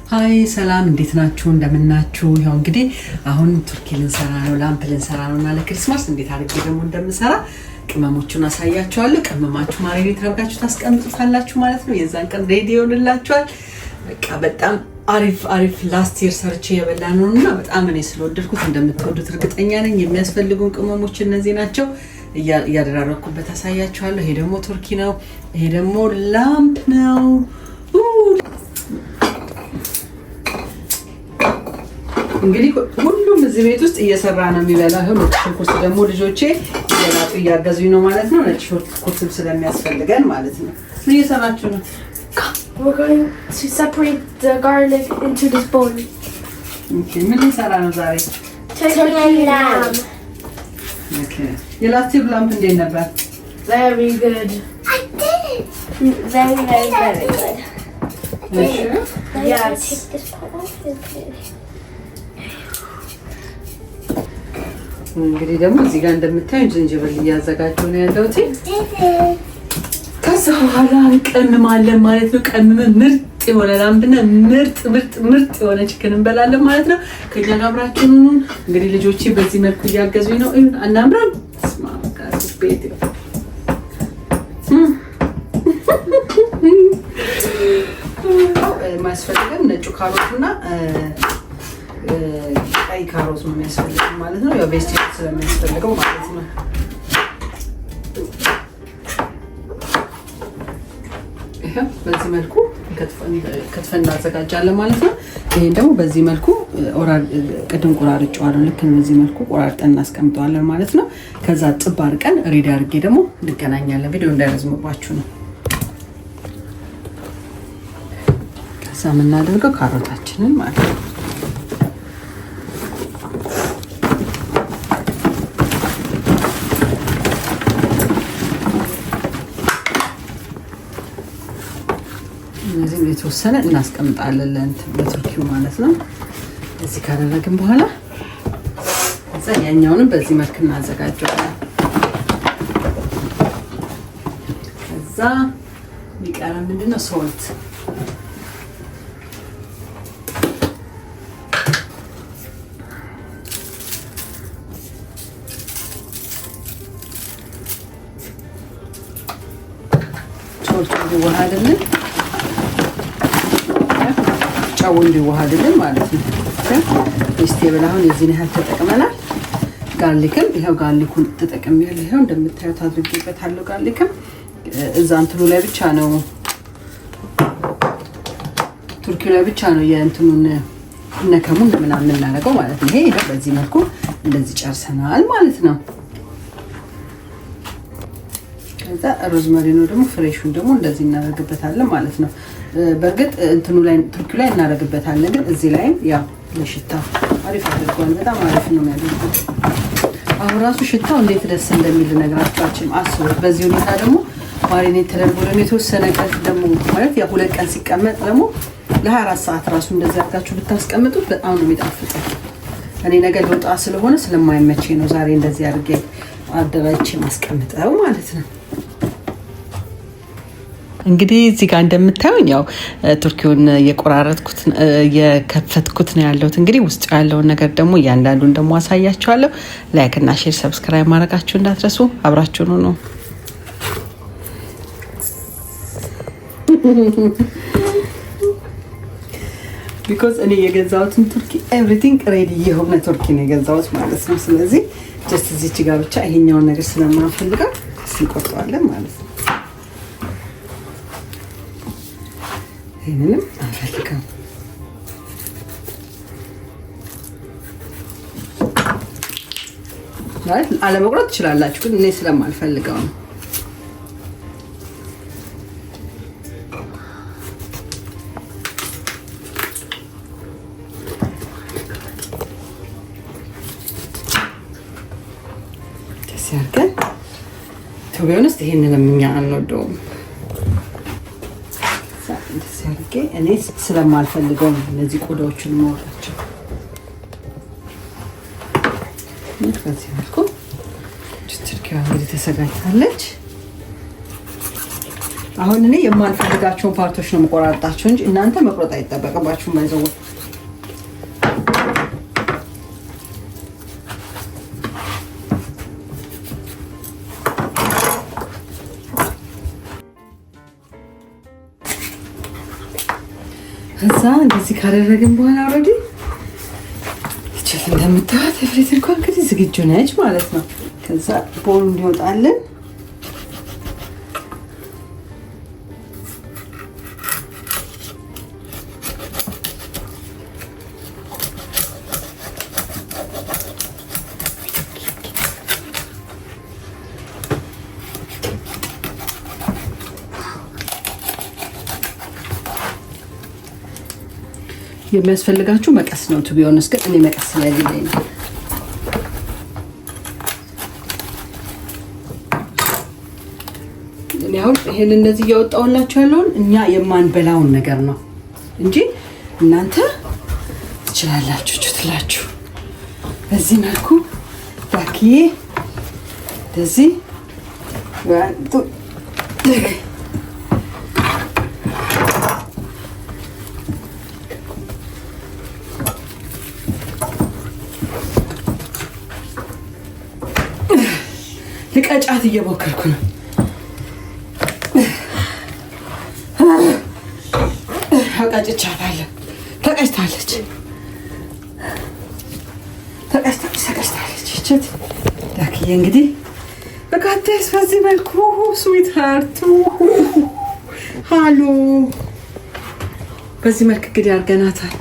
Hi ሰላም፣ እንዴት ናችሁ? እንደምናችሁ? ያው እንግዲህ አሁን ቱርኪ ልንሰራ ነው፣ lamb ልንሰራ ነው እና ለ Christmas እንዴት አድርጌ ደግሞ እንደምሰራ ቅመሞቹን አሳያችኋለሁ። ቅመማችሁ marinate አድርጋችሁ ታስቀምጡታላችሁ ማለት ነው። የዛን ቀን ready ይሆንላችኋል። በቃ በጣም አሪፍ አሪፍ last year ሰርቼ የበላ ነው እና በጣም እኔ ስለወደድኩት እንደምትወዱት እርግጠኛ ነኝ። የሚያስፈልጉን ቅመሞች እነዚህ ናቸው። እያደራረኩበት አሳያችኋለሁ። ይሄ ደግሞ ቱርኪ ነው። ይሄ ደግሞ lamb ነው። እንግዲህ ሁሉም እዚህ ቤት ውስጥ እየሰራ ነው የሚበላው። ይኸው ነጭ ሽንኩርት ደግሞ ልጆቼ እየላጡ እያገዙኝ ነው ማለት ነው። ነጭ ሽንኩርትም ስለሚያስፈልገን ማለት ነው። ምን እየሰራችሁ ነው? We're going to separate the garlic into this bowl. Okay፣ ምን ልንሰራ ነው ዛሬ? Turkey and lamb. Okay። የ last year lamb እንዴት ነበር? Very good. I did it. Very, very, very good. እሺ። Yes. Take this part off and put it. እንግዲህ ደግሞ እዚህ ጋር እንደምታዩ ዝንጅብል እያዘጋጀሁ ነው ያለሁት። Did it. ከዛ በኋላ እንቀምማለን ማለት ነው። ቀምመን ምርጥ የሆነ lamb ና ምርጥ ምርጥ ምርጥ የሆነ chicken እንበላለን ማለት ነው። ከኛ ጋር አብራችሁን ሁኑ። እንግዲህ ልጆቼ በዚህ መልኩ እያገዙኝ ነው። እዩን፣ አናምረም? ስማ ቤት የሚያስፈልገን ነጩ ካሮት እና ቀይ ካሮት ነው የሚያስፈልገን ማለት ነው። ያው vegetable ስለሚያስፈልገው ማለት ነው። ይኸው በዚህ መልኩ ከትፈን እናዘጋጃለን ማለት ነው። ይሄን ደግሞ በዚህ መልኩ ቅድም ቆራርጬዋለሁ። ልክ በዚህ መልኩ ቆራርጠን እናስቀምጠዋለን ማለት ነው። ከዛ ጥብ አድርገን ready አድርጌ ደግሞ እንገናኛለን። ቪዲዮ እንዳይረዝምባችሁ ነው። ከዛ የምናደርገው ካሮታችንን ማለት ነው። እነዚህም የተወሰነ እናስቀምጣለን ለእንትን ለቱርኪው ማለት ነው። እዚህ ካደረግን በኋላ እዛ ያኛውንም በዚህ መልክ እናዘጋጀዋለን። ከዛ የሚቀረን ምንድነው? Salt። Salt ኡ እንዲዋሃድልን፣ ጨው እንዲዋሃድልን ማለት ነው። Vegetable አሁን የዚህን ያህል ተጠቅመናል። Garlic ም ይኸው garlic ኡን ተጠቅሜያለሁ። ይኸው እንደምታዩት አድርጌበታለሁ። Garlic ም እዛ እንትኑ ላይ ብቻ ነው፣ ቱርኪው ላይ ብቻ ነው የእንትኑን እነከሙን ምናምን የምናደርገው ማለት ነው። ይሄ በዚህ መልኩ እንደዚህ ጨርሰናል ማለት ነው። ከዛ rosemary ነው ደግሞ fresh ኡን ደግሞ እንደዚህ እናደርግበታለን ማለት ነው። በእርግጥ እንትኑ ላይ ቱርኪው ላይ እናደርግበታለን፣ ግን እዚህ ላይም ያው ለሽታው አሪፍ አድርጓል። በጣም አሪፍ ነው የሚያደርገው። አሁን ራሱ ሽታው እንዴት ደስ እንደሚል ልነግራችሁ አልችልም። አስቡት። በዚህ ሁኔታ ደግሞ marinate ተደርጎ ደግሞ የተወሰነ ቀን ደግሞ ማለት ያ 2 ቀን ሲቀመጥ ደግሞ ለ24 ሰዓት ራሱ እንደዚህ አድርጋችሁ ብታስቀምጡት በጣም ነው የሚጣፍጠው። እኔ ነገ ልወጣ ስለሆነ ስለማይመቼ ነው ዛሬ እንደዚህ አድርጌ አደራጅቼ ማስቀምጠው ማለት ነው። እንግዲህ እዚህ ጋር እንደምታዩኝ ያው ቱርኪውን እየቆራረጥኩት እየከፈትኩት ነው ያለሁት። እንግዲህ ውስጡ ያለውን ነገር ደግሞ እያንዳንዱን ደግሞ አሳያችኋለሁ። Like እና share፣ subscribe ማድረጋችሁ እንዳትረሱ። አብራችሁን ሁኑ። Because እኔ የገዛሁትን turkey everything ready የሆነ ቱርኪ ነው የገዛሁት ማለት ነው። ስለዚህ just እዚች ጋር ብቻ ይሄኛውን ነገር ስለማንፈልገው እንቆርጠዋለን ማለት ነው። ይህንንም አንፈልገው። ማለት አለመቁረጥ ትችላላችሁ፣ ግን እኔ ስለማልፈልገው ነው። ደስ ያድርገን። To be honest ይሄንንም እኛ አንወደውም። እንደዚህ አድርጌ እኔ ስለማልፈልገው ነው እነዚህ ቆዳዎችን ማውጣቸው። በዚህ መልኩ ቱርኪዋ እንግዲህ ተዘጋጅታለች። አሁን እኔ የማልፈልጋቸውን part ኦች ነው የምቆራርጣቸው እንጂ እናንተ መቁረጥ አይጠበቅባችሁም። አይዘው ከዛ እንደዚህ ካደረግን በኋላ already ይችት እንደምታዩት everything እንኳን እንግዲህ ዝግጁ ነች ማለት ነው። ከዛ bowl ኡ እንዲወጣልን የሚያስፈልጋችሁ መቀስ ነው። To be honest ግን እኔ መቀስ ስለሌለኝ ነው። እኔ አሁን ይሄን እንደዚህ እያወጣሁላችሁ ያለውን እኛ የማንበላውን ነገር ነው እንጂ እናንተ ትችላላችሁ ችትላችሁ። በዚህ መልኩ ዳክዬ እንደዚህ ልቀጫት እየሞከርኩ ነው። አቃጭቻታለሁ። ተቀጭታለች፣ ተቀጭታለች፣ ተቀጭታለች። ይችት ዳክዬ እንግዲህ በቃቴስ በዚህ መልኩ sweetheart hello፣ በዚህ መልክ እንግዲህ አድርገናታል።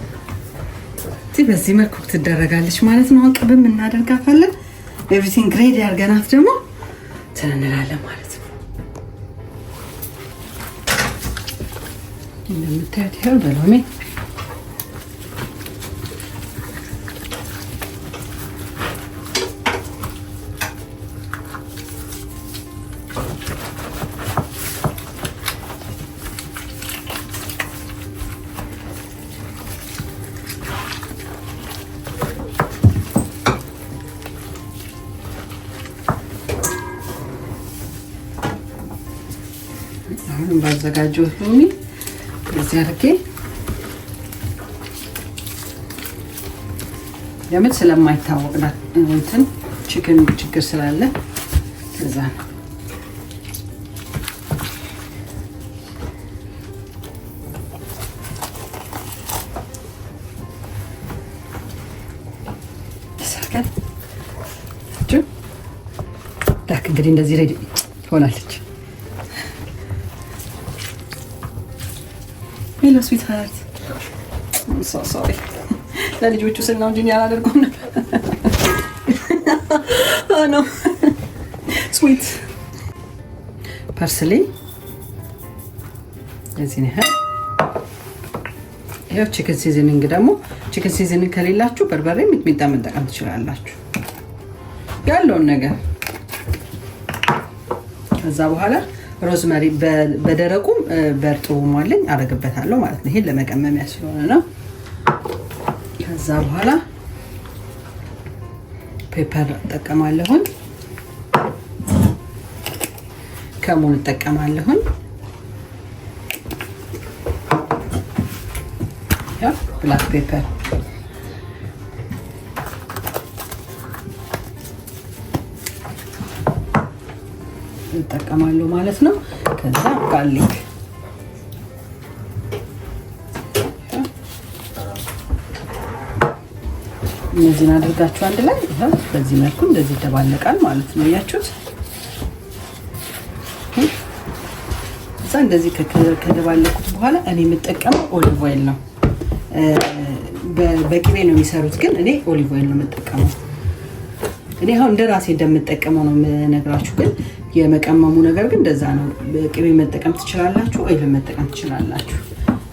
በዚህ መልኩ ትደረጋለች ማለት ነው። ቅብም እናደርጋታለን። Everything ready አድርገናት ደግሞ እንትን እንላለን ማለት ነው። እንደምታዩት ይኸው በሎሚ አሁንም ባዘጋጀሁት ሎሚ እዚህ አድርጌ ለምን ስለማይታወቅ እንትን chicken ችግር ስላለ እዛ ነው። Duck እንግዲህ እንደዚህ ready ሆናለች። Hello sweetheart, so sorry ለልጆቹ ስል ነው እንጂ እኔ አላደርገውም ነበር። No sweet parsley እዚህ ነው። ይኸው chicken seasoning ደግሞ chicken seasoning ከሌላችሁ በርበሬ ሚጥሚጣ መጠቀም ትችላላችሁ፣ ያለውን ነገር። ከዛ በኋላ rosemary በደረቁም በእርጥቡም አለኝ አደርግበታለሁ ማለት ነው። ይሄን ለመቀመሚያ ስለሆነ ነው። ከዛ በኋላ pepper እጠቀማለሁኝ፣ ከሙን እጠቀማለሁኝ፣ black pepper እጠቀማለሁ ማለት ነው። ከዛ garlic እነዚህን አድርጋችሁ አንድ ላይ ይኸው በዚህ መልኩ እንደዚህ ይደባለቃል ማለት ነው። እያችሁት እዛ እንደዚህ ከደባለኩት በኋላ እኔ የምጠቀመው olive oil ነው። በቅቤ ነው የሚሰሩት፣ ግን እኔ olive oil ነው የምጠቀመው። እኔ አሁን እንደ ራሴ እንደምጠቀመው ነው የምነግራችሁ፣ ግን የመቀመሙ ነገር ግን እንደዛ ነው። ቅቤ መጠቀም ትችላላችሁ፣ oil መጠቀም ትችላላችሁ።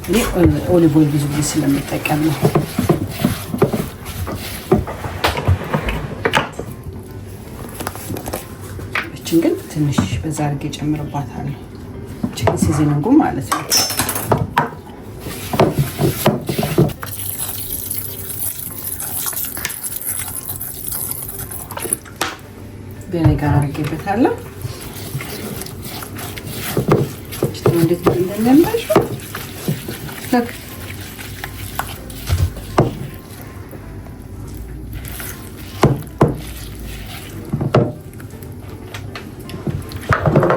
እኔ olive oil ብዙ ጊዜ ስለምጠቀም ነው። እችን ግን ትንሽ በዛ አድርጌ ጨምርባታለሁ። Chicken seasoning ኡ ማለት ነው። Vinegar አድርጌበታለሁ። እንዴት እንደሚያምር። Look፣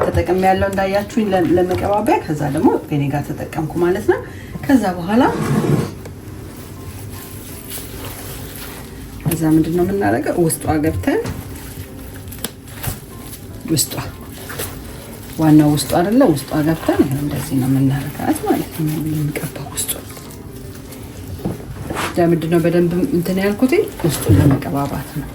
ተጠቅሜ ያለው እንዳያችሁኝ ለመቀባበያ፣ ከዛ ደግሞ vinegar ተጠቀምኩ ማለት ነው። ከዛ በኋላ ከዛ ምንድን ነው የምናደርገው? ውስጧ ገብተን፣ ውስጧ ዋናው ውስጧ አይደለ? ውስጧ ገብተን ይሄ እንደዚህ ነው የምናደርጋት ማለት ነው። የምንቀባው ውስጡ ለምንድን ነው በደንብ እንትን ያልኩት? ውስጡን ለመቀባባት ነው።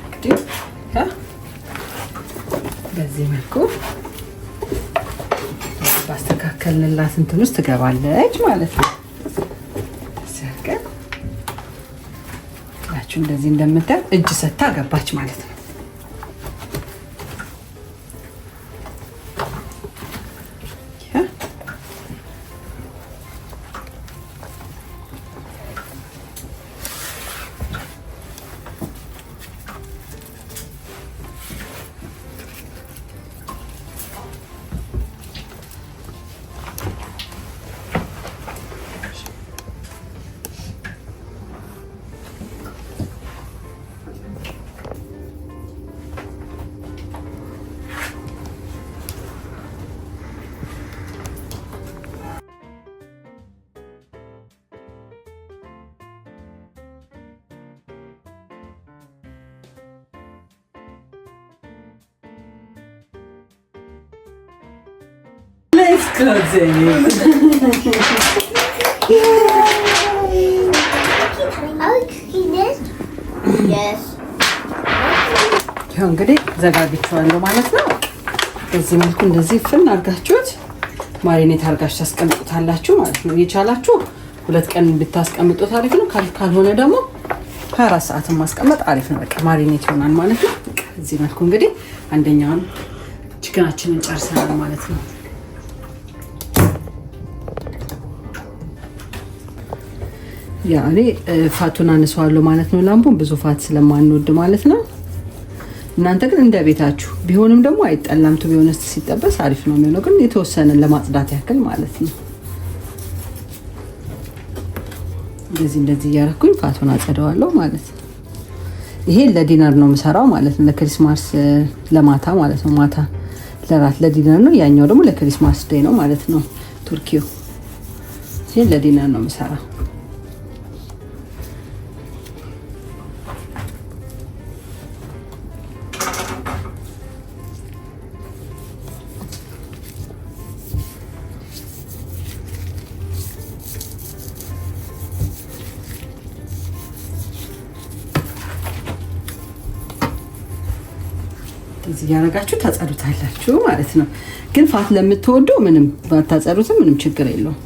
እንግዲህ በዚህ መልኩ ባስተካከልንላት እንትን ውስጥ ትገባለች ማለት ነው። ሲያቀን እንደዚህ እንደምታዩት እጅ ሰታ ገባች ማለት ነው። Let's close it. Are we cooking this? Yes. ይኸው እንግዲህ ዘጋግቼዋለሁ ማለት ነው። በዚህ መልኩ እንደዚህ ፍን አድርጋችሁት marinate አድርጋችሁ ታስቀምጡታላችሁ ማለት ነው። እየቻላችሁ 2 ቀን ብታስቀምጡት አሪፍ ነው። ካልሆነ ደግሞ 24 ሰዓትን ማስቀመጥ አሪፍ ነው። በቃ marinate ይሆናል ማለት ነው። በቃ እዚህ መልኩ እንግዲህ አንደኛውን chicken ኣችንን ጨርሰናል ማለት ነው። Yeah፣ እኔ fat ኡን አነሳዋለሁ ማለት ነው። Lamb ኡን ብዙ fat ስለማንወድ ማለት ነው። እናንተ ግን እንደ ቤታችሁ ቢሆንም ደግሞ አይጠላም። To be honest ሲጠበስ አሪፍ ነው የሚሆነው፣ ግን የተወሰነ ለማጽዳት ያክል ማለት ነው። እንደዚህ እንደዚህ እያደረኩኝ fat ኡን አጸደዋለሁ ማለት ነው። ይሄ ለ dinner ነው የምሰራው ማለት ነው። ለ Christmas ለማታ ማለት ነው። ማታ ለራት ለ dinner ነው። ያኛው ደግሞ ለ Christmas Day ነው ማለት ነው። ቱርኪው ይሄ ለ dinner ነው የምሰራው። እንደዚህ እያደረጋችሁ ታጸዱታላችሁ ማለት ነው። ግን fat ለምትወዱ ምንም ባታጸዱትም ምንም ችግር የለውም።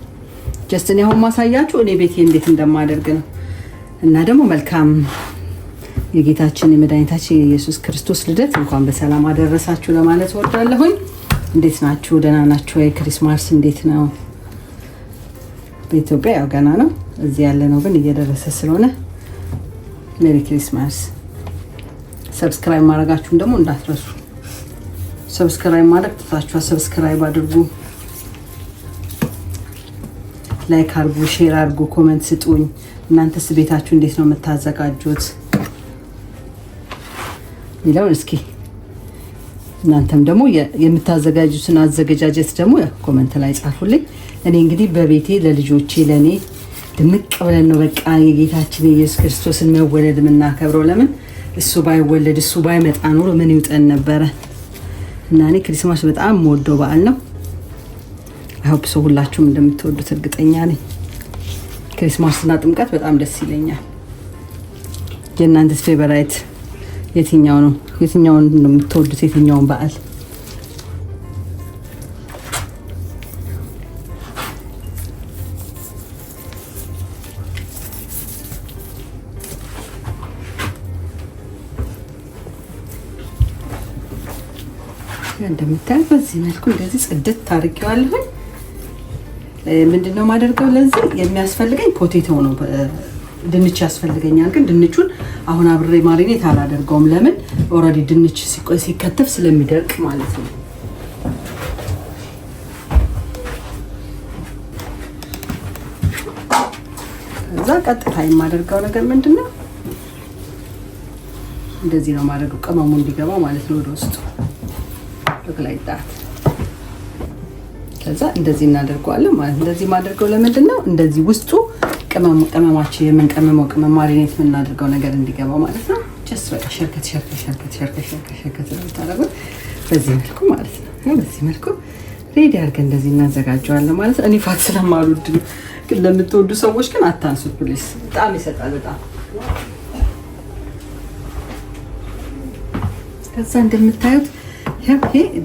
Just እኔ አሁን ማሳያችሁ እኔ ቤቴ እንዴት እንደማደርግ ነው። እና ደግሞ መልካም የጌታችን የመድኃኒታችን የኢየሱስ ክርስቶስ ልደት እንኳን በሰላም አደረሳችሁ ለማለት እወዳለሁኝ። እንዴት ናችሁ? ደህና ናችሁ ወይ? Christmas እንዴት ነው? በኢትዮጵያ ያው ገና ነው። እዚህ ያለ ነው ግን እየደረሰ ስለሆነ Merry Christmas። Subscribe ማድረጋችሁን ደግሞ እንዳትረሱ። Subscribe ማድረግ ትታችኋል። Subscribe አድርጉ፣ like አድርጉ፣ share አድርጉ፣ comment ስጡኝ። እናንተስ ቤታችሁ እንዴት ነው የምታዘጋጁት ሚለውን እስኪ እናንተም ደግሞ የምታዘጋጁትን አዘገጃጀት ደግሞ comment ላይ ጻፉልኝ። እኔ እንግዲህ በቤቴ ለልጆቼ ለእኔ ድምቅ ብለን ነው በቃ የጌታችን የኢየሱስ ክርስቶስን መወለድ የምናከብረው። ለምን እሱ ባይወለድ እሱ ባይመጣ ኖሮ ምን ይውጠን ነበረ? እና እኔ Christmas በጣም የምወደው በዓል ነው። I hope so ሁላችሁም እንደምትወዱት እርግጠኛ ነኝ። Christmas እና ጥምቀት በጣም ደስ ይለኛል። የእናንተስ favorite የትኛው ነው? የትኛውን ነው የምትወዱት? የትኛውን በዓል? እንደምታዩት በዚህ መልኩ እንደዚህ ጽድት አድርጌዋለሁኝ። ምንድነው የማደርገው? ለዚህ የሚያስፈልገኝ potato ነው፣ ድንች ያስፈልገኛል። ግን ድንቹን አሁን አብሬ marinate አላደርገውም። ለምን? Already ድንች ሲከተፍ ስለሚደርቅ ማለት ነው። ከዛ ቀጥታ የማደርገው ነገር ምንድነው? እንደዚህ ነው የማደርገው፣ ቅመሙ እንዲገባ ማለት ነው ወደ ውስጡ። Look like that። ከዛ እንደዚህ እናደርገዋለን ማለት ነው። እንደዚህ ማደርገው ለምንድን ነው? እንደዚህ ውስጡ ቅመማችን የምንቀምመው ቅመም marinate የምናደርገው ነገር እንዲገባው ማለት ነው። Just በቃ ሸርከት ሸርከት ሸርከት ሸርከት ሸርከት ሸርከት ነው የምታደርጉት በዚህ መልኩ ማለት ነው። በዚህ መልኩ ready አድርገን እንደዚህ እናዘጋጀዋለን ማለት ነው። እኔ fat ስለማልወድ ነው፣ ግን ለምትወዱ ሰዎች ግን አታንሱት please። በጣም ይሰጣል በጣም። ከዛ እንደምታዩት ይሄ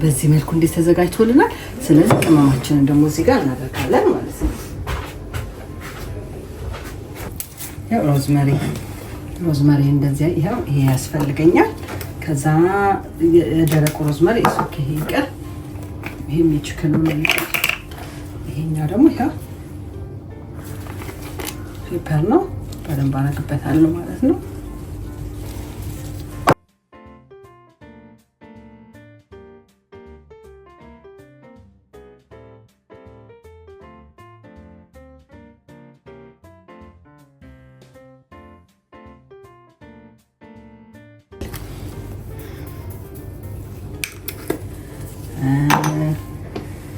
በዚህ መልኩ እንዴት ተዘጋጅቶልናል። ስለዚህ ቅመማችንን ደግሞ እዚህ ጋር እናደርጋለን ማለት ነው። ያው rosemary እንደዚያ ይሄው ይሄ ያስፈልገኛል። ከዛ የደረቁ rosemary እሱ ይሄ ይቀር፣ ይሄም የ chicken ኑ ነው ይቀር። ይሄኛው ደግሞ ይሄው pepper ነው፣ በደንብ አደርግበታለሁ ማለት ነው።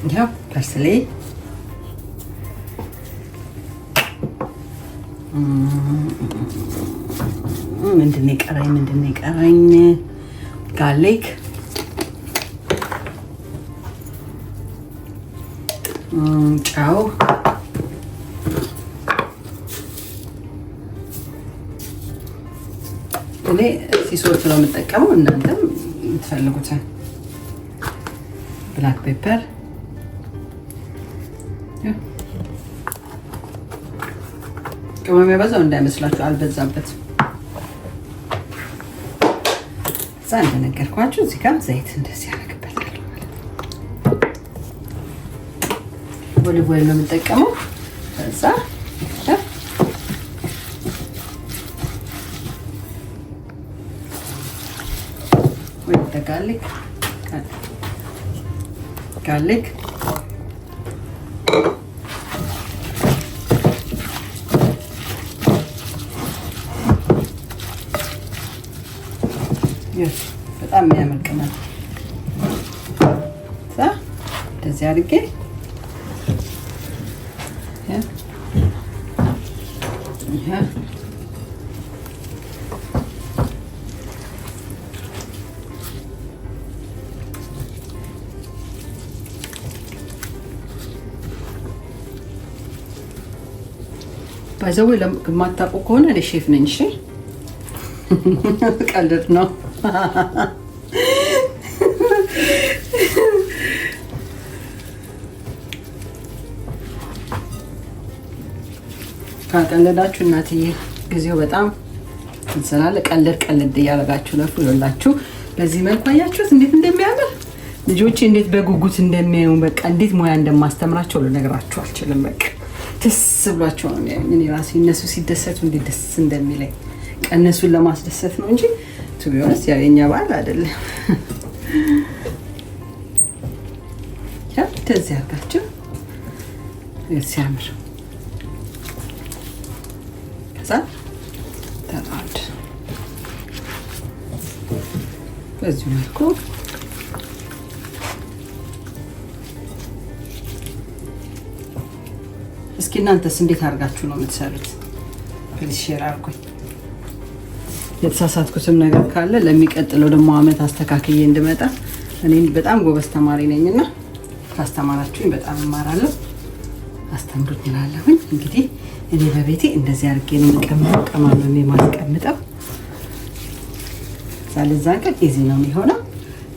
ይኸው parsley፣ ምንድን ነው የቀረኝ? ምንድን ነው የቀረኝ? Garlic፣ ጨው፣ እኔ sea salt ነው የምጠቀመው። እናንተም የምትፈልጉትን black pepper፣ ቅመም የበዛው እንዳይመስላችሁ፣ አልበዛበትም። እዛ እንደነገርኳችሁ እዚህ ጋር ዘይት እንደዚህ ያደርግበታል ማለት ነው። Olive oil ነው የምጠቀመው። ከዛ ወይ garlic በጣም የሚያምር ቅመም እንደዚህ አድርጌ by the way የማታውቁ ከሆነ እኔ ሼፍ ነኝ። እሺ ቀልድ ነው። ካቀለዳችሁ እናትዬ ጊዜው በጣም እንስላለ። ቀለድ ቀለድ እያደረጋችሁ ለፉ። ይኸውላችሁ በዚህ መልኩ አያችሁት እንዴት እንደሚያምር፣ ልጆቼ እንዴት በጉጉት እንደሚያዩ፣ በቃ እንዴት ሙያ እንደማስተምራቸው ልነግራችሁ አልችልም። በቃ ደስ ብሏቸው ነው የሚያዩኝ። እኔ ራሴ እነሱ ሲደሰቱ እንዴት ደስ እንደሚለኝ እነሱን ለማስደሰት ነው እንጂ to be honest ያው የኛ በዓል አይደለም። ያ እንደዚህ አድርጋችሁ ሲያምር ከዛ ተጣድ በዚሁ መልኩ። እስኪ እናንተስ እንዴት አድርጋችሁ ነው የምትሰሩት? Please share አድርጉኝ። የተሳሳትኩትም ነገር ካለ ለሚቀጥለው ደግሞ አመት አስተካክዬ እንድመጣ። እኔ በጣም ጎበዝ ተማሪ ነኝና ካስተማራችሁኝ በጣም እማራለሁ። አስተምሩኝ እላለሁኝ። እንግዲህ እኔ በቤቴ እንደዚህ አድርጌ ነው የምቀምጠው፣ ቀማምሜ ማስቀምጠው። ለዛ ቀን easy ነው የሚሆነው።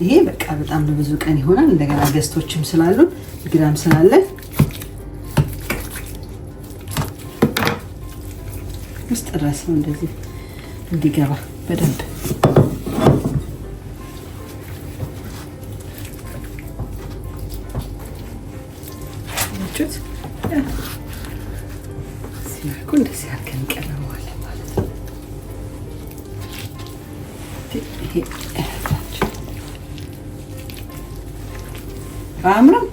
ይሄ በቃ በጣም ለብዙ ቀን ይሆናል። እንደገና guest ኦችም ስላሉን፣ እንግዳም ስላለን ውስጥ ድረስ ነው እንደዚህ እንዲገባ በደንብ። አያችሁት? በዚህ መልኩ እንደዚህ አድርገን እንቀመመዋለን ማለት ነው። ይሄ አያምርም?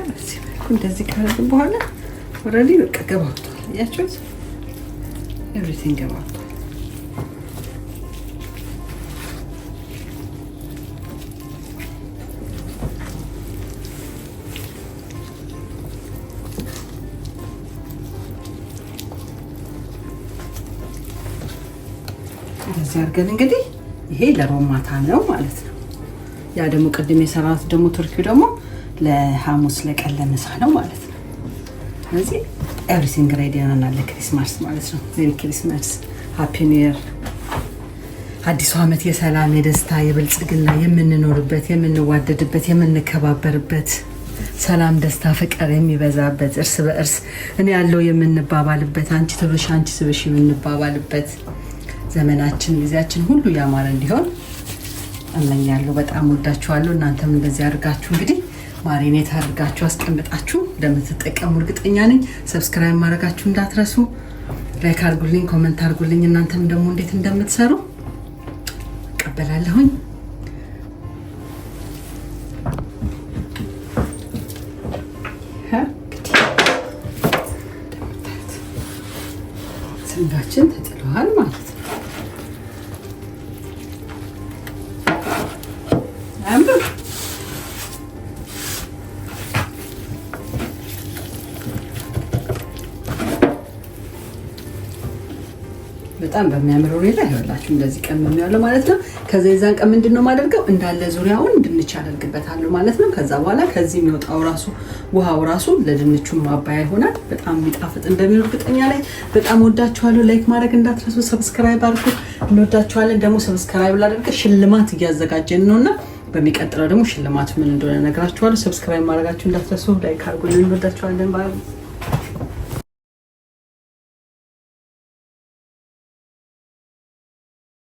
በዚህ መልኩ እንደዚህ ካደረግን በኋላ already በቃ ገባብቷል። አያችሁት? Everything ገባብቷል። እንደዚህ አድርገን እንግዲህ ይሄ ለሮብ ማታ ነው ማለት ነው። ያ ደግሞ ቅድም የሰራሁት ደግሞ ቱርኪው ደግሞ ለሐሙስ ለቀን ለምሳ ነው ማለት ነው። ስለዚህ everything ready ይሆናል ለ Christmas ማለት ነው። Merry Christmas፣ Happy New Year። አዲሱ ዓመት የሰላም፣ የደስታ፣ የብልጽግና የምንኖርበት፣ የምንዋደድበት፣ የምንከባበርበት፣ ሰላም፣ ደስታ፣ ፍቅር የሚበዛበት፣ እርስ በእርስ እኔ ያለው የምንባባልበት፣ አንቺ ትብሽ አንቺ ትብሽ የምንባባልበት ዘመናችን ጊዜያችን ሁሉ ያማረ እንዲሆን እመኛለሁ። በጣም ወዳችኋለሁ። እናንተም እንደዚህ አድርጋችሁ እንግዲህ marinate አድርጋችሁ አስቀምጣችሁ እንደምትጠቀሙ እርግጠኛ ነኝ። Subscribe ማድረጋችሁ እንዳትረሱ። Like አድርጉልኝ፣ comment አድርጉልኝ። እናንተም ደግሞ እንዴት እንደምትሰሩ እቀበላለሁኝ። እንግዲህ እንደምታዩት ስንጋችን ተጥለዋል ማለት ነው። አያምርም? በጣም በሚያምር ሁኔታ ይኸውላችሁ እንደዚህ ቀመም ያለው ማለት ነው። ከዛ የዛን ቀን ምንድን ነው የማደርገው እንዳለ ዙሪያውን ድንች አደርግበታለሁ ማለት ነው። ከዛ በኋላ ከዚህ የሚወጣው ራሱ ውሃው ራሱ ለድንቹ ማባያ ይሆናል። በጣም የሚጣፍጥ እንደሚሆን እርግጠኛ ነኝ። በጣም ወዳችኋለሁ። Like ማድረግ እንዳትረሱ፣ subscribe አድርጉ። እንወዳችኋለን። ደግሞ subscribe ላደርገ ሽልማት እያዘጋጀን ነውና በሚቀጥለው ደግሞ ሽልማቱ ምን እንደሆነ እነግራችኋለሁ። Subscribe ማድረጋችሁ እንዳትረሱ፣ like አድርጉልን። እንወዳችኋለን። Bye.